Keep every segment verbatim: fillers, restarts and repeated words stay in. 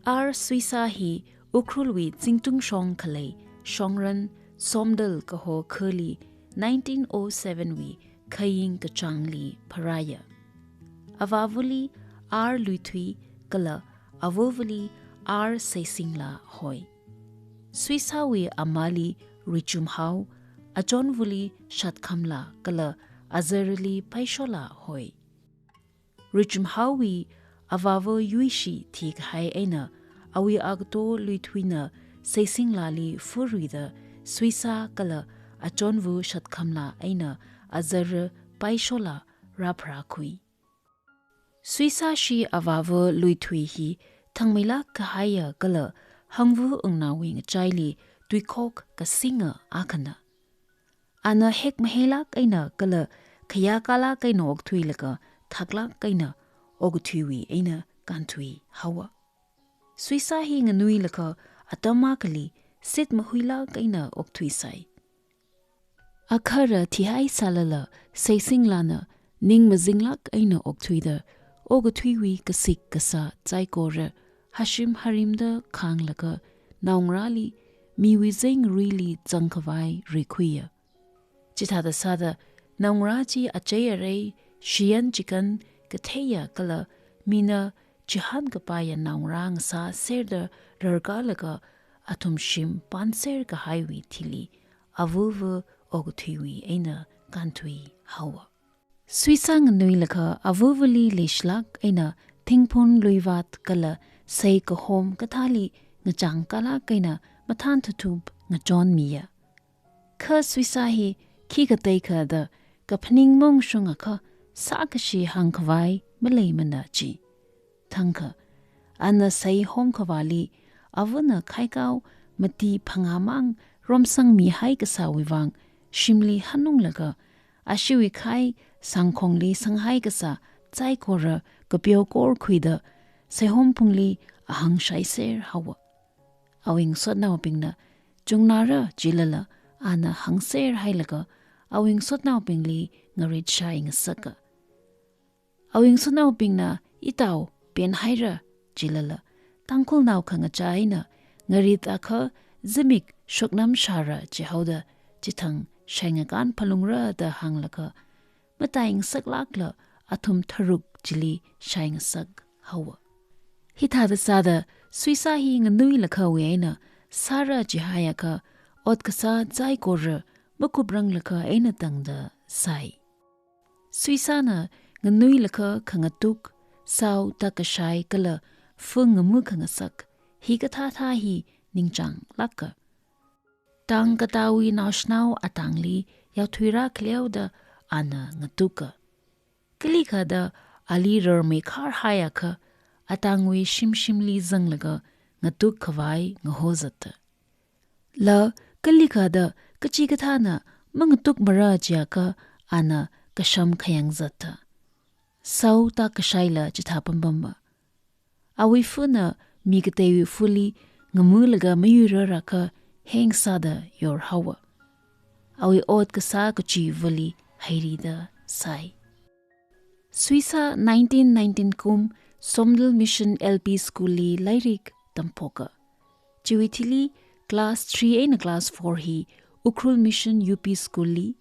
R Suisa hi Ukhrulwui zingtungshong khalei Shongran Somdal kaho khali nineteen oh seven wui khaying kachāngli pharāya. Avāvali R Luithui kala avavali R Seisingla hoi. Suisawui amali Ruichumhao, achonvali Shatkhamla kala azarali Paishola hoi. Ruichumhaowui avāva Yuishi thikahai eina awui agato Luithuina Seisinglali furuida Suisa kala achonva Shatkhamla eina azara Paishola rāpharākhui. Suisashi avāva Luithui hi thangmeilāk kahaiya kala hangva wungnaowui ngachaili tuikhok kasinga akhana. Ana hek maheilāk eina kala khayākalāk eina okthuilaga thaklāk eina okathuiwui eina kānthuihaowa. Suisa hi nganuilakha atam akhali sit mahuilāk eina okthuisai. Akhara thihaisālala Seisinglana ning mazinglāk eina okthuida okathuiwui kasik kasā saikora hashim harimda khānglaga naongarāli miwui zingruili zangkhavai rikhuiya. Chithāda sāda naongarā chi achei arei, shiyan chikan katheiya kala mina chihān kapaiya naongarā ngasāserda rarkalaga athum shim pānser kahaiwui thili avava okathuiwui eina kānthuihaowa. Suisa nganuilakha avavali leishilāk eina thingphun luivāt kala sei kahom kathāli ngachāngkalāk eina mathān thuthup ngachonmiya. Kha Suisa hi khikha teikha da kaphaning maungshungakha sākashi hāngkhavai maleimana chi. Thangkha, ana sei homkhavāli avana khaikao mati phangāmang romsangmihai kasāwui vang shimli hanunglaga ashiwui khai sangkhongli sanghai kasā saikora kapeo korkhuida seihom phungli ahāngshaiser haowa. Awui ngasotnaobingna chungnāra jilala ana hāngser hailaga awui ngasotnaobingli ngaritshai ngasaka. Awui ngasotnaobingna itao penhaira jilala Tangkhulnao khangachā eina ngarit akha zimik shoknamshāra jihaoda chithang shaingakān phalungra da hānglaga matai ngasaklākla athum tharuk chili shai ngasakhaowa. Hithāda sāda Suisa hi nganuilakhawui eina sāra jihaiakha ot kasā saikora makuprang lakha eina tangda sāi. Suisana nganuilakha khangatuk, sao tākashai kala fung ngamu khangasak hikathāthā hi ningchānglāka. Tang katāwui naoshinao atangli yaothuira khaleoda ana ngatuka. Kalikhada ali rarmeikhar haiakha atangwui shimshimli zanglaga ngatuk khavai ngahozata. La kalikhada kachikathāna mangatukmara jiakha ana kasham khayang zata. Sao tākashaila chithā pampamma. Awui funa mi kateiwui fuli ngamulaga mayuirarakha heng sāda yorhaowa. Awui ot kasā kachivali hairida sāi. Suisa nineteen nineteen kum Somdal Mission L P School li lairik tamphoka. Chiwui thili class three eina class four hi Ukhrul Mission U P School li,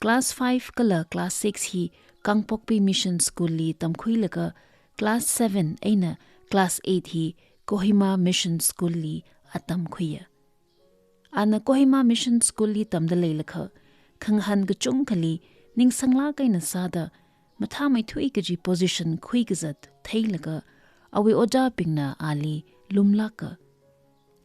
class five kala class six hi Kangpokpi Mission School li tamkhuilaga class seven eina class eight hi Kohima Mission School li atamkhuiya. Ana Kohima Mission School li tamda leilakha khangahān kachungkhali ningsanglāk eina sāda mathāmeithui kaji position khuikazat theilaga awui ojābingna ali lumlāka.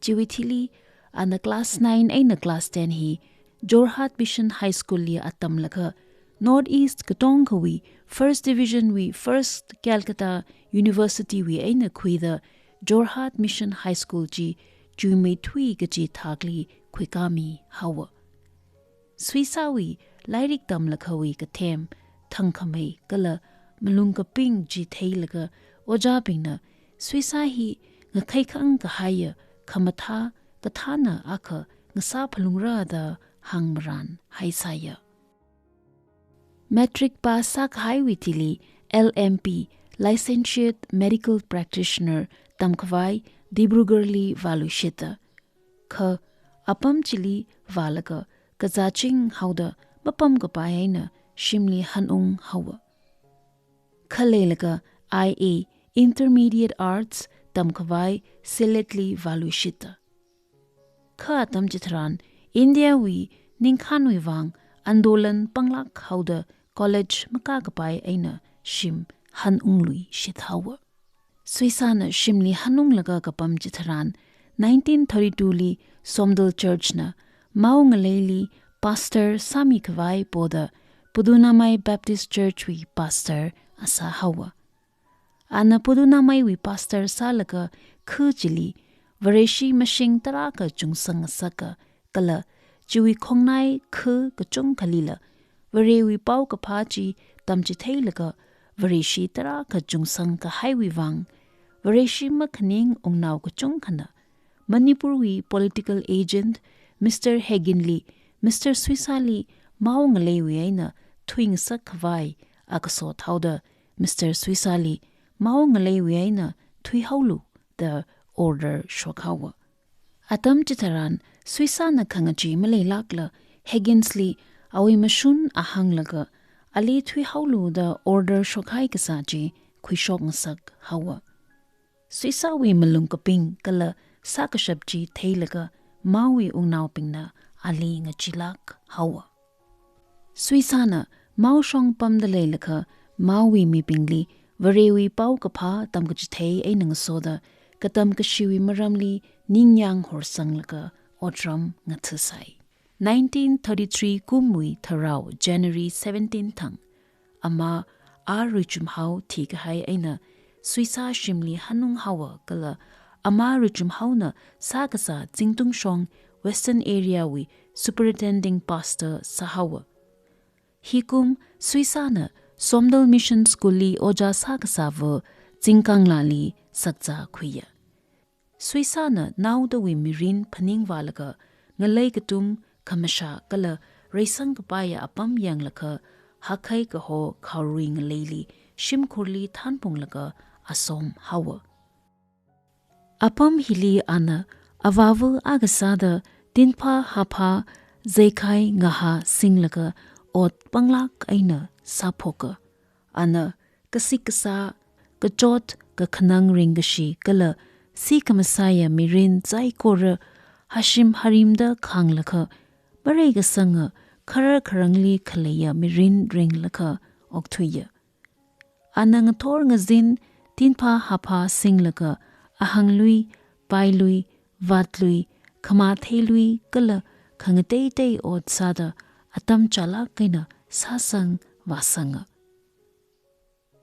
Chiwui thili ana class nine eina class ten hi Jorhat Mission High School li atamlaga North East katongkhawui First Division wui First Calcutta University wui eina khuida Jorhat Mission High School chi chuimeithui kaji thakli khuikāmihaowa. Suisawui lairik tamlakhawui kathem thangkhamei kala malung kaping chi theilaga ojābingna Suisa hi ngakhaikhang kahaiya khamathā kathāna akha ngasā phalungra da hāngmaran haisāya. Matric pass sākahaiwui thili L M P, Licentiate Medical Practitioner, tamkhavai Dibrugarh li vāluishita. Kha apam chili vālaga kazāching haoda mapamkapai eina shimli hanung haowa. Khaleilaga I A, Intermediate Arts tamkhavai Sylhet li vāluishita. Kha atam chitharan India wui ningkhānwui vang andolan panglāk haoda college makākapai eina shim hanungluishit haowa. Suisana shimli hanunglaga kapam chitharan nineteen thirty-two li Somdal Church na Mao ngaleili pastor sāmikhavai poda Pudunnamai Baptist Church wui pastor asā haowa. Ana Pudunnamai wui pastor sālaga khu chili Vareshi mashing tarākha chungsang ngasaka kala chiwui khongnai khu kachungkhalila Varewui paokaphā chi tamchitheilaga Vareshi tarākha chungsang kahaiwui vang Vareshi makhaning wungnao kachungkhana Manipur wui political agent Mister Haggin li Mister Suisa li Mao ngaleiwui eina thuingasak khavai akaso thaoda Mister Suisa li Mao ngaleiwui eina thuihaolu da order shok haowa. Atam chitharan Suisana khangachee maleilākla Haggins li awui mashun ahānglaga ali thuihaolu da order shokhai kasā chi khuishok ngasak haowa. Suisawui malung kaping kala sākashap chi theilaga Maowui wungnaobingna ali ngacheelāk haowa. Suisana Mao shong pamda leilakha Maowui mibingli Varewui paokaphā tamkachithei eina ngasoda katam kashiwui maramli ningyāng horsanglaga otram ngathasai. Nineteen thirty-three kumwui tharao January seventeen thang, ama R. Ruichumhao thikahai eina Suisa shimli hanung haowa kala ama Ruichumhaona sākasā Zingtungshong Western Area wui superintending pastor sāhaowa. Hikum Suisana Somdal Mission School li ojā sākasāva Zingkangla li sakzā khuiya. Suisana naodawui mirin phaningvālaga ngalei katum khamashā kala reisangkapaiya apam yanglakha hakhai kaho khaorui ngaleili shimkhurli thanphunglaga asom haowa. Apam hili ana avāva akha sāda tinphā haphā zeikhai ngahā singlaga ot panglāk eina sāphoka. Ana kasik kasā, kachot kakhanang ringkashi kala sikamasaiya mirin saikora hashim harimda khānglakha mareikasanga kharar kharangli khaleiya mirin ringlakha okthuiya. Ana ngathor ngazin tinphā haphā singlaga ahanglui, pailui, vātlui, khamatheilui kala khangateitei ot sāda atam chālāk eina sāsang vāsanga.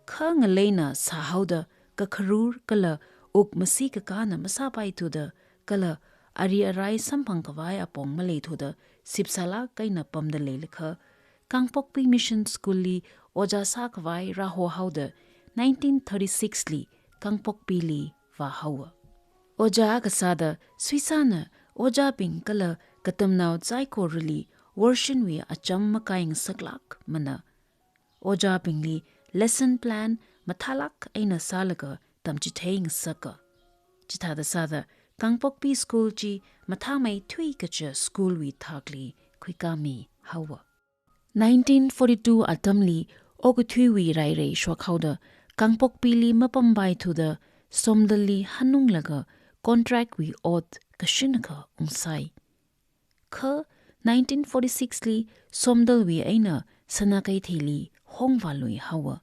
Kha ngaleina sāhaoda kakharur kala wuk masi kakāna masāpaithuda kala ari arai samphang khavai apong maleithuda sipsālāk eina pamda leilakha Kangpokpi Mission School li ojā sākhavai rāhohaoda nineteen thirty-six li Kangpokpili vāhaowa. Ojā akha sāda Suisana ojābing kala katamnao saikorali worshinwui acham makai ngasaklākmana. Ojābingli lesson plan mathālāk eina sālaga tamchithei ngasaka. Chithāda sāda Kangpokpi School chi mathāmeithui kaja school wui thakli khuikāmi haowa. Nineteen forty-two atamli okathuiwui rairei shokhaoda Kangpokpili mapampaithuda Somdalli hanunglaga contract wui ot kashinakha ungsai. Kha nineteen forty-six li Somdalwui eina Sanakeithei li hongvālui haowa.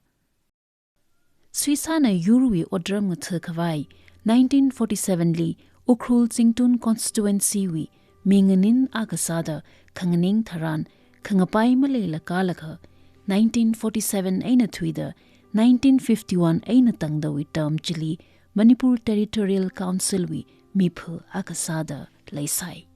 Suisana yurwui otram ngatha khavai nineteen forty-seven li Ukhrul Zingtun constituency wui mi nganin akha sāda khanganing tharan khangapai maleilakha laga nineteen forty-seven eina thuida nineteen fifty-one eina tangdawui term chili Manipur Territorial Council wui mipha akha sāda leisai.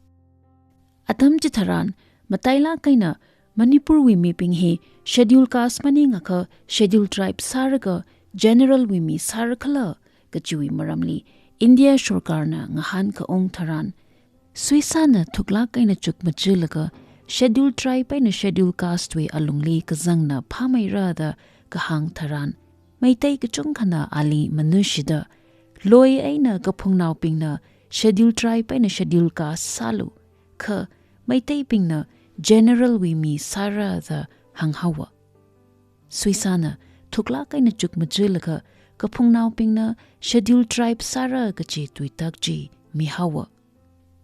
Atam chitharan matailāk eina Manipurwui mibing hi Schedule Caste maningakha Schedule Tribe sālaga General wui mi sārakhala kajiwui maramli India sorkarna ngahānkaung tharan Suisana thuklāk eina chukmajalaga Schedule Tribe eina Schedule Caste wui alungli kazangna phāmeira da kahāng tharan Meitei kachungkhana ali manushida loi eina kaphungnaobingna Scheduled Tribe eina Scheduled Caste sālu, kha Meiteibingna general wui mi sāra da hānghaowa. Suisana thuklāk eina chukmajalaga kaphungnaobingna Scheduled Tribe sāra kaji tuitak chi mihaowa.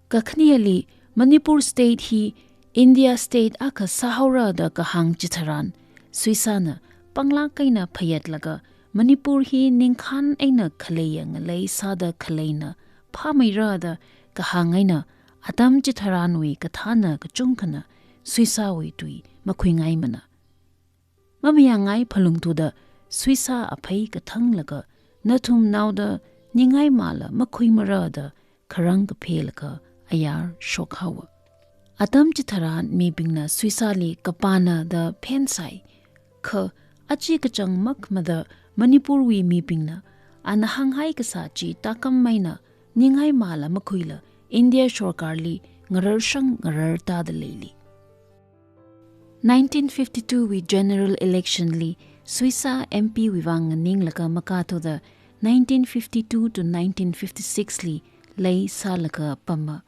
Kakhaneli Manipur State hi India State akha sāhaora da kahāng chitharan, Suisana panglāk eina phayatlaga Manipur hi ningkhān eina khaleiya ngalei sāda khaleina phāmeira da kahāng eina atam chitharanwui kathāna kachungkhana Suisawui tui makhuingaimana. Mamayāngai phalungthuda Suisa aphei kathanglaga nathumnaoda ningaimala makhuimara da kharang kaphelaga ayar shokhaowa. Atam chitharan mibingna Suisali kapāna da phensai, kha achi kachang makmada Manipurwui mibingna ana hānghai kasā chi tākam eina ningaimala makhuila India sorkarli ngararshang ngarartāda leili. Nineteen fifty-two wui general election li Suisa M P wui vang nganinglaga makathuda nineteen fifty-two to nineteen fifty-six li lei sālaga pama.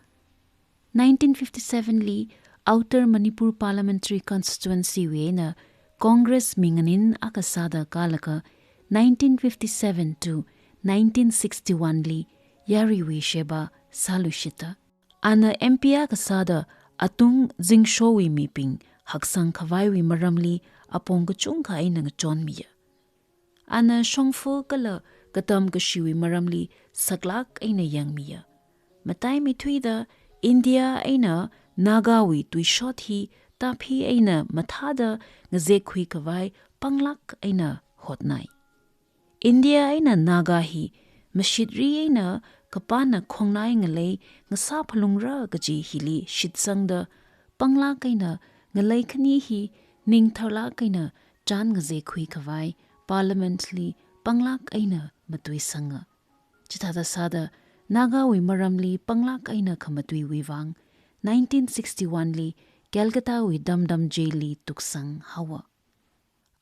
Nineteen fifty-seven li Outer Manipur Parliamentary Constituency wui eina Congress minganin akha sāda kālaga nineteen fifty-seven to nineteen sixty-one li yaruiwui sheba sāluishita. Ana M P akha sāda atung zingshowui mibing haksang khavaiwui maramli apong kachungkha eina ngachonmiya. Ana shongfa kala katam kashiwui maramli saklāk eina yangmiya. Mataimeithuida India eina Nagawui tuishot hi tāphi eina mathāda ngazekkhui khavai panglāk eina hotnai. India eina Naga hi mashitri eina kapāna khongnai ngalei ngasā phalungra kaji hili shitsangda panglāk eina ngalei khani hi ningtharlāk eina chān ngazekkhui khavai Parliament li panglāk eina matuisanga. Chithāda sāda Nagawui maramli panglāk eina khamatuiwui vang nineteen sixty-one li Calcutta wui Dum Dum Jail li tuksang haowa.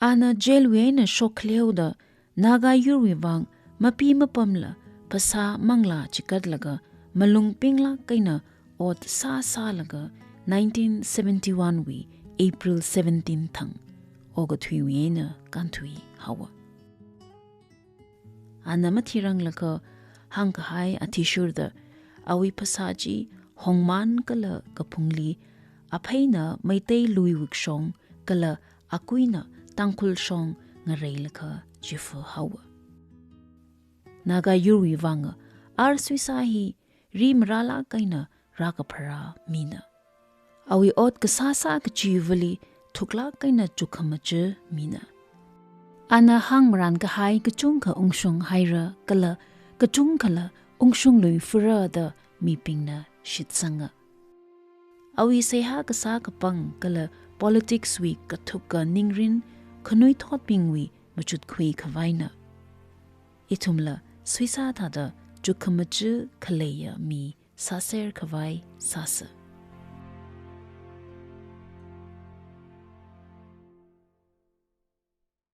Ana jail wui eina shok khaleoda Naga yurwui vang mapi mapamla phasā manglā chikatlaga malung pinglāk eina ot sāsālaga nineteen seventy-one wui April seventeen thang okathuiwui eina kānthui haowa. Ana mathiranglaga hāngkahai athishurda awui phasā chi hongman kala kaphungli apheina Meitei Lui Wukshong kala akuina Tangkhul Shong ngareilaga chifa haowa. Naga yurwui vang R Suisa hi rimarālāk eina rākapharā mina. Awui ot kasāsā kachivali thuklāk eina chukkhamachā mina. Ana hāngmaran kahai kachungkha ungshung haira kala kachungkhala ungshung luifara da mibingna shitsanga. Awui seihā kasā kapang kala politics wui kathuk kaningrin khanuithotbingwui machutkhui khavaina. Ithumla Suisa thāda chukkhamachā khaleiya mi sāser khavai sāsa.